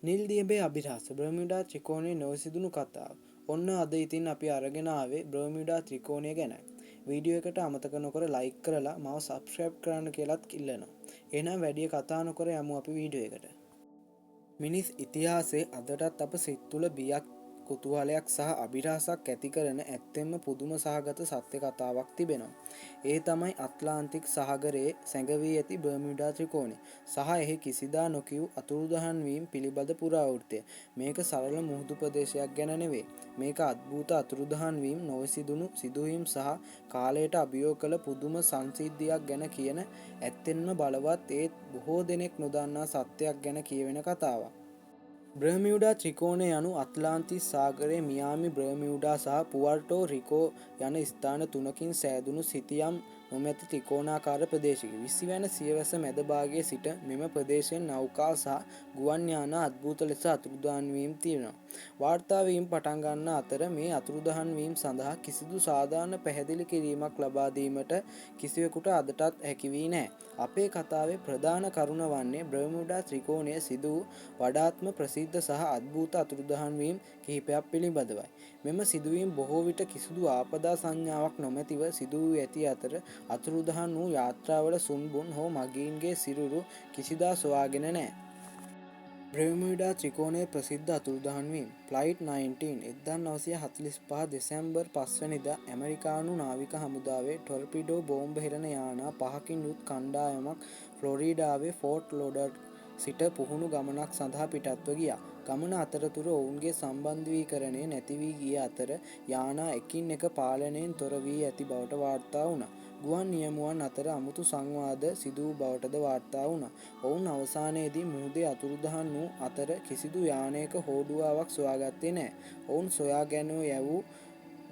නිල් දියඹේ අභිරහස බර්මියුඩා ත්‍රිකෝණයේ නොවිසඳුණු කතාව. ඔන්න අද ඉතින් අපි අරගෙන ආවේ බර්මියුඩා ත්‍රිකෝණය ගැනයි. වීඩියෝ එකට අමතක නොකර ලයික් කරලා මාව සබ්ස්ක්‍රයිබ් කරන්න කියලත් ඉල්ලනවා. එහෙනම් වැඩි කතා නොකර යමු අපි වීඩියෝ එකට. මිනිස් ඉතිහාසයේ අදටත් අප සිත් තුළ බියක්, කුතුහලයක් සහ අභිරහසක් ඇති කරන ඇත්තෙන්ම පුදුම සහගත සත්‍ය කතාවක් තිබෙනවා. ඒ තමයි ඇට්ලාන්ටික් සාගරයේ සැඟවී ඇති බර්මියුඩා ත්‍රිකෝණය සහ එහි කිසිදා නොකියූ අතුරුදහන් වීම් පිළිබඳ පුරාවෘත්තය. මේක සරල මුහුදු ප්‍රදේශයක් ගැන නෙවෙයි. මේක අද්භූත අතුරුදහන් වීම්, නොවිසඳුණු සිදුවීම් සහ කාලයට අභියෝග කළ පුදුම සංසිද්ධියක් ගැන කියන ඇත්තෙන්ම බලවත් ඒත් බොහෝ දෙනෙක් නොදන්නා සත්‍යයක් ගැන කියවෙන කතාවක්. බර්මියුඩා ත්‍රිකෝණය යනු ඇට්ලාන්ටික් සාගරයේ මියාමි, බර්මියුඩා සහ පුවර්ටෝ රිකෝ යන ස්ථාන තුනකින් සෑදුණු සිතියම් නොමැති ත්‍රිකෝණාකාර ප්‍රදේශයකි. 20 වන සියවස මැද භාගයේ සිට මෙම ප්‍රදේශයෙන් නෞකා සහ ගුවන් යානා අද්භූත ලෙස අතුරුදහන් වීම් තියෙනවා. වාර්තා වීම පටන් ගන්නා අතර මේ අතුරුදහන් වීම් සඳහා කිසිදු සාධාරණ පැහැදිලි කිරීමක් ලබා දීමට කිසිවෙකුට අදටත් හැකි වී නැහැ. අපේ කතාවේ ප්‍රධාන කරුණ වන්නේ බර්මියුඩා ත්‍රිකෝණයේ සිදු වූ වඩාත්ම ප්‍රසිද්ධ සහ අද්භූත අතුරුදහන් වීම් කිහිපයක් පිළිබඳවයි. මෙම සිදුවීම් බොහෝ විට කිසිදු ආපදා සංඥාවක් නොමැතිව සිදු වී ඇති අතර අතුරුදහන් වූ යාත්‍රාවල සුන්බුන් හෝ මගීන්ගේ සිරුරු කිසිදා සොයාගෙන නැහැ. බර්මියුඩා ත්‍රිකෝණයේ ප්‍රසිද්ධ අතුරුදහන් වීම්. ෆ්ලයිට් 19 1945 දෙසැම්බර් 5 වැනිදා ඇමරිකානු නාවික හමුදාවේ ටොර්පිඩෝ බෝම්බ හෙළන යානා පහකින් යුත් කණ්ඩායමක් ෆ්ලොරිඩාවේ ෆෝට් ලොඩර්ඩේල් සිට පුහුණු ගමනක් සඳහා පිටත්ව ගියා. ගමන අතරතුර ඔවුන්ගේ සම්බන්ධීකරණය නැති වී ගිය අතර යානා එකින් එක පාලනයෙන් තොර වී ඇති බවට වාර්තා වුණා. ගුවන් නියමුවන් අතර අමුතු සංවාද සිදු වූ බවටද වාර්තා වුණා. ඔවුන් අවසානයේදී මුහුදේ අතුරුදහන් වූ අතර කිසිදු යානයක හෝඩුවාවක් සොයාගත්තේ නැහැ. ඔවුන් සොයා ගැනූ යැවූ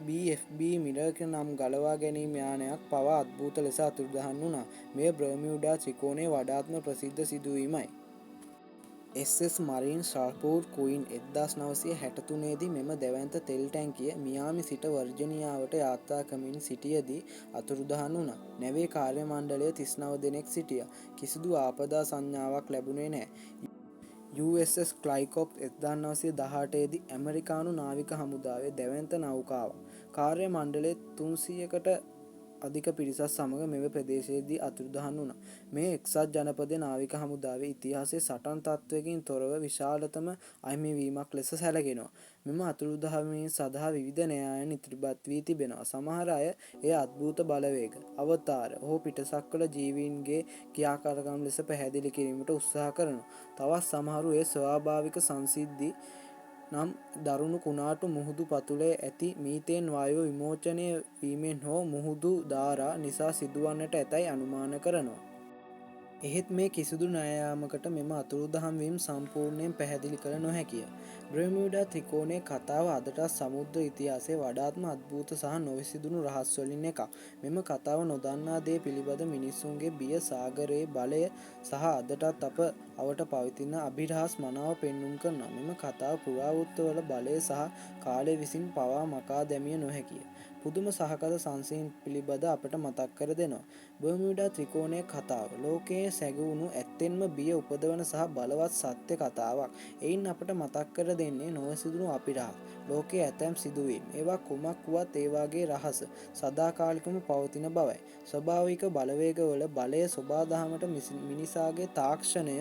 BFB miracle නම් ගලවා ගැනීම් යානයක් පවා අද්භූත ලෙස අතුරුදහන් වුණා. මෙය බර්මියුඩා ත්‍රිකෝණයේ වඩාත්ම ප්‍රසිද්ධ සිදුවීමයි. SS මරීන් සල්ෆර් කුයින් 1963 දී මෙම දැවැන්ත තෙල් ටැංකිය මියාමි සිට වර්ජීනියාවට යාත්‍රා කරමින් සිටියදී අතුරුදහන් වුණා. නැවේ කාර්ය මණ්ඩලය 39 දෙනෙක් සිටියා. කිසිදු ආපදා සංඥාවක් ලැබුණේ නැහැ. USS ක්ලයිකොප්ස් 1918 දී ඇමරිකානු නාවික හමුදාවේ දැවැන්ත නෞකාවක්. කාර්ය මණ්ඩලයේ 300කට අධික පිරිසක් සමග මෙම ප්‍රදේශයේදී අතුරුදහන් වුණා. මෙය එක්සත් ජනපද නාවික හමුදාවේ ඉතිහාසයේ සටන් තත්ත්වයකින් තොරව විශාලතම අහිමිවීමක් ලෙස සැලකෙනවා. මෙම අතුරුදහන් වීම සඳහා විවිධ න්‍යායන් ඉදිරිපත් වී තිබෙනවා. සමහර අය එය අද්භූත බලවේග, අවතාර හෝ පිටසක්වල ජීවීන්ගේ ක්‍රියාකාරකම් ලෙස පැහැදිලි කිරීමට උත්සාහ කරනවා. තවත් සමහරු එය ස්වාභාවික සංසිද්ධි නම් දරුණු කුණාටු මුහුදු පතුලේ ඇති මීතේන් වායුව විමෝචනය වීමෙන් හෝ මුහුදු ධාරා නිසා සිදුවන්නට ඇතැයි අනුමාන කරනවා. එහෙත් මේ කිසිදු න්‍යායාමකට මෙම අතුරුදහන් වීම් සම්පූර්ණයෙන් පැහැදිලි කළ නොහැකිය. බර්මියුඩා ත්‍රිකෝණයේ කතාව අදටත් සමුද්‍ර ඉතිහාසයේ වඩාත්ම අද්භූත සහ නොවිසඳුණු රහස් වලින් එකක්. මෙම කතාව නොදන්නා දේ පිළිබඳ මිනිසුන්ගේ බිය, සාගරයේ බලය සහ අදටත් අප අවට පවතින අභිරහස් මනාව පෙන්නුම් කරනවා. මෙම කතාව පුරාවෘත්තවල බලය සහ කාලය විසින් පවා මකා දැමිය නොහැකිය. පුදුම සහගත සංසිද්ධීන් පිළිබඳ අපට මතක් කර දෙනවා. බර්මියුඩා ත්‍රිකෝණයේ කතාව ලෝකයේ සැඟවුණු ඇත්තෙන්ම බිය උපදවන සහ බලවත් සත්‍ය කතාවක්. එයින් අපට මතක් කර දෙන්නේ නොවිසඳුණු අභිරහස් ලෝකයේ ඇතැම් සිදුවීම්, ඒවා කුමක් වුවත් ඒවාගේ රහස සදාකාලිකවම පවතින බවයි. ස්වාභාවික බලවේගවල බලය සොබාදහමට මිනිසාගේ තාක්ෂණය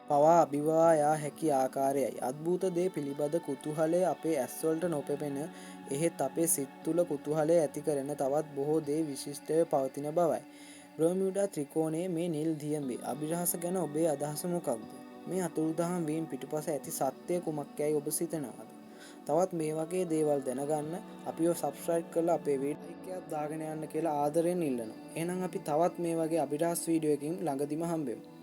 පවා අභිබවා යා හැකි ආකාරයයි. අද්භූත දේ පිළිබඳ කුතුහලය අපේ ඇස්වලට නොපෙනෙන එහෙත් අපේ සිත් තුළ කුතුහලය ඇති කරන තවත් බොහෝ දේ විශිෂ්ටව පවතින බවයි. බර්මියුඩා ත්‍රිකෝණයේ මේ නිල් දියඹේ අභිරහස ගැන ඔබේ අදහස මොකක්ද? මේ අතුරුදහන් වීම් පිටුපස ඇති සත්‍යය කුමක් යැයි ඔබ සිතනවාද? තවත් මේ වගේ දේවල් දැනගන්න අපිව සබ්ස්ක්‍රයිබ් කරලා අපේ වීඩියෝ ලයික් එකක් දාගෙන යන්න කියලා ආදරෙන් ඉල්ලනවා. එහෙනම් අපි තවත් මේ වගේ අභිරහස් වීඩියෝ එකකින් ළඟදිම හම්බෙමු.